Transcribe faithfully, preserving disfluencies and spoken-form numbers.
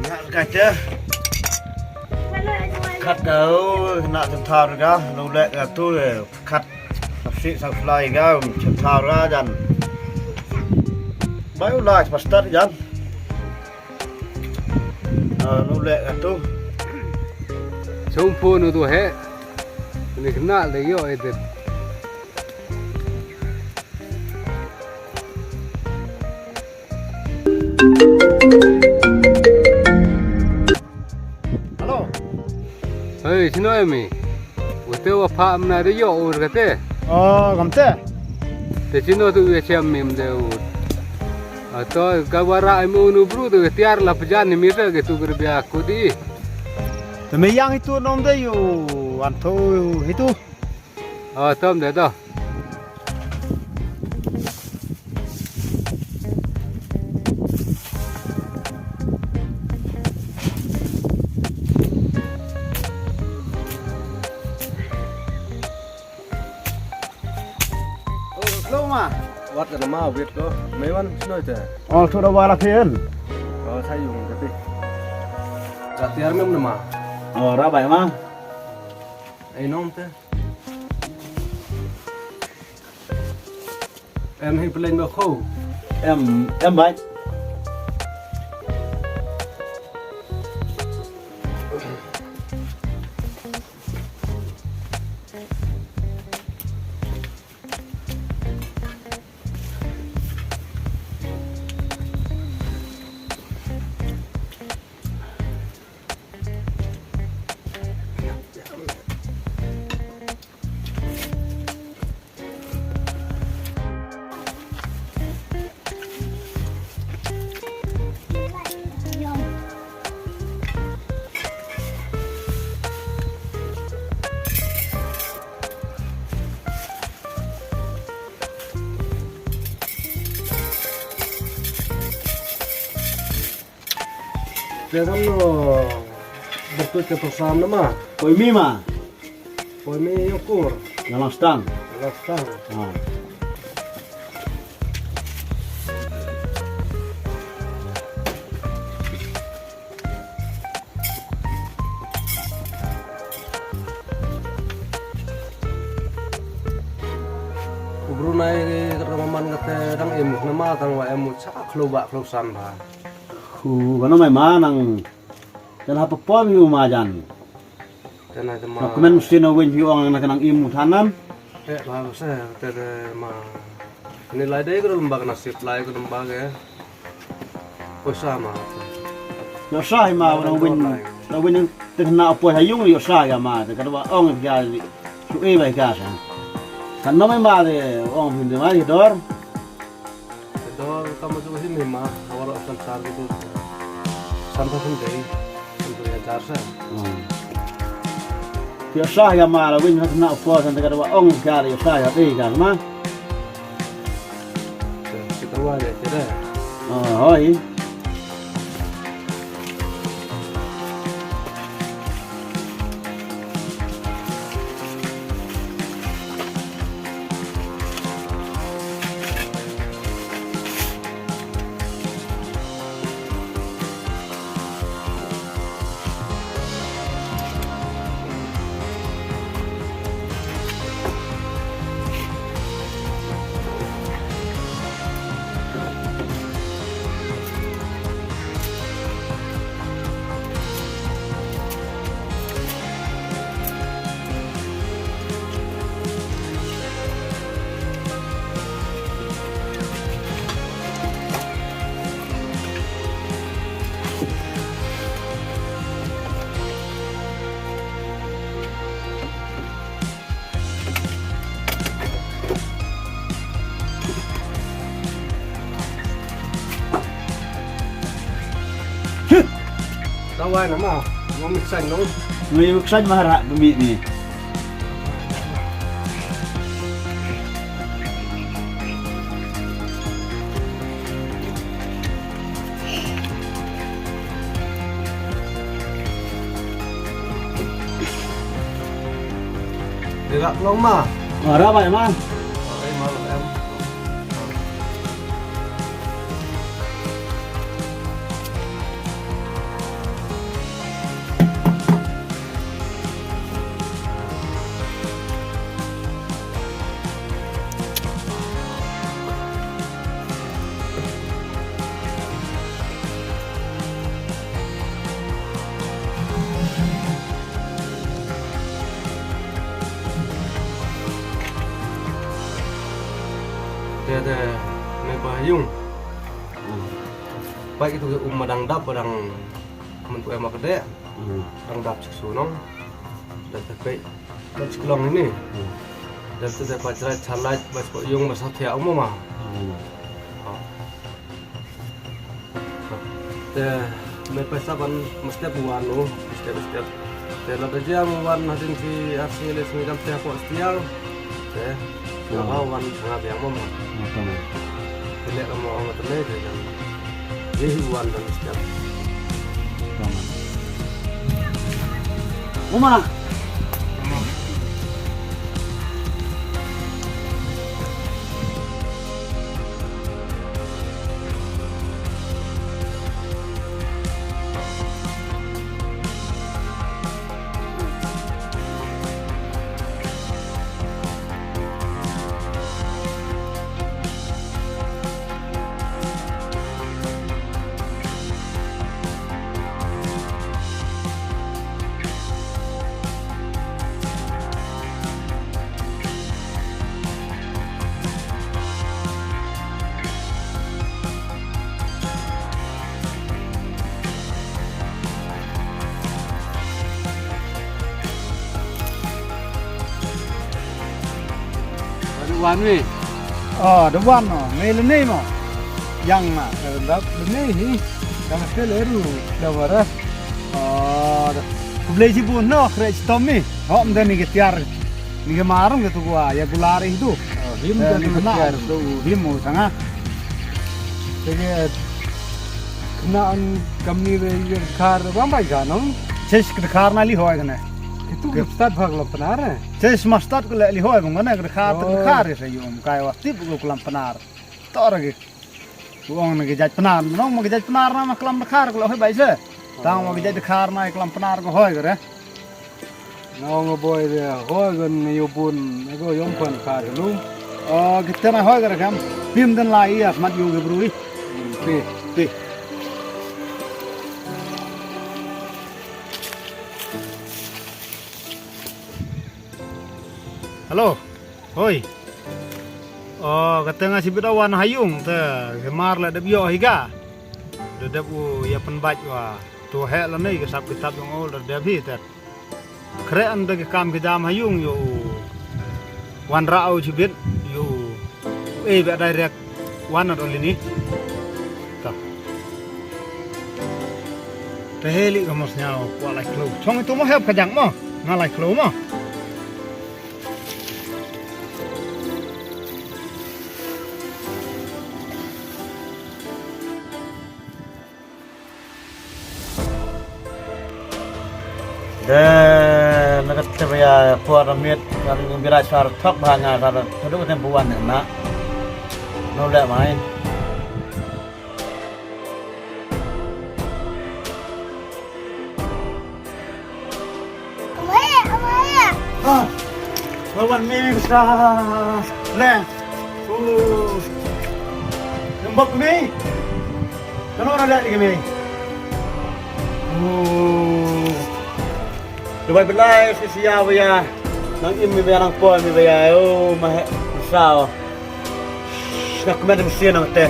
Nga kata. Kat kau nak tentar ga, nulek katu. Kat. Sik sa fly ga, tentar ga jan. Bai ulai pastor jan. Ah, nulek katu. Sumpu nu tu he. Ni kena le yo edit. Hello. Hei, sino emi? Ute wa pha amna de yo ur kate. Oh, kamte. Te sino tu ya chem mim de ur. Ato ka wara emu nu bru tu tiar la pejan ni mita ke tu gerbia kudi. Te me yang itu nom de yu anto itu. Oh, tom de to. Oh, hello ma. Wat ka nama wit ko. Me wan sino te. Oh, thoda wala phin. Oh, sayung tapi. Ka tiar mem nama. Oh, rabai ma. Ai nom te. Em hi peleng ba kho. Em, em bai. Te kam no berkut ke tosam nama. Poi mi ma. Poi mi yokur. Lalang stang. Lalang stang. Ha. U Brunei ka man kata dang im nama tang wa em cha khlo ba khlo san ba. Khu kana mai ma nang. Kan ha papon yu ma jan. Kan ha ma. Kmen musin o wen yu ong na kanang im thanan. Eh ba se te ma. Ni lai dei ko lembag nasib lai ko lembag ya. Poisa ma. Yo sa ma wan win. Na win tengna poisa yung yo sa ya ma. Te ka ba ong ya. Su e ba ka sa. Kan no mai ma de ong hin de ma dor. Dor tama tu hin ma, awar asan sar gitu. San ta sun dei, sun tu ya jar sa. Hmm. Yo sa ya ma la win hat na po san ta ka wa ong ka yo sa ya dei ka ma. Kita wa ya kira. Oh, hoi. Tawai nama, mau miksan dong. Mau miksan marah demi ni. Dia tak keluar mah. Marah apa emang? Oke, malam em. Te me pa ha ïung. Peit kito ki um ba dang dap, ba dang mynta em ma ka deh. Dang dap shuh shuh nong. Dang te peit. Dang shu klong ine. Dang te te pa jrai chalait ba shu ïung ba sa thiah um ma. Te me peit sa ban mestep wan u, mestep mestep. Te lada jia wan hadien ki ar sngi le sngi dang te hapoh stiang. Te nga ba wan nga biang mo mo. Te le mo mo te me te jam. Ye hi wan dan mestep. Mama. Wan wei. Oh, da wan no, me le nei mo. Yang na, eh, da le nei hi. Da ma ke le ru, da wara. Oh, da. Ku blei ji bun no, kre ji tom mi. Ho, mda ni ke tiar. Ni ke marum ke tu gua, ya gulari tu. Oh, him. Eh, da ni ni ke kena tiar. Tu, him mo, tanga. Te ke kena an kamni be ye khar, bam bai ga no. Ches ke khar na li hoi kene. Itu ke start bhag lo penar, eh? Ches ma start ke le li hoi bang kene, ke khar, ke khar sa yum, kai wa tip ke kulam penar. Tor ke. Uong na ki jait penar, nong ma ki jait penar na ma klam dkhar ko la hoi bai se. Tang ma ki jait dkhar na klam penar ko hoi ko re. Nong a boi re hoi ko ne yo bun, ne ko yom pan kar lu. O, kita na hoi ko re kam. Pim den la iya mat yo ge brui. Pi, pi. Hello. Hoi. O, kata nga sibit wan ha yung te, ki mar la dep ïoh hi ga. Da dep u ïa pynbait wa. Tu heh la nei ki sap kitab jong u la dep hi te. Kre an da ki kam ki jam ha yung ïoh u. Wan ra u sibit ïoh u. Eh, ba direct wan at only ni. Ta. Te heli ka mos nyaw kwa lai klo. Chong itu mo hep ka jang mo. Nga lai klo mo. De, na ka tep ya por amit, kan bira sar thok ba nga sar thok tem buan na. No le mai. Ah, lawan mi sa le. Oh. Nembok mi. Kano na le mi. Oh. Dubai belai si sia waya. Nang im mi waya nang poi mi waya. Oh, ma he. Sa. Nak kmen mi sia nang te.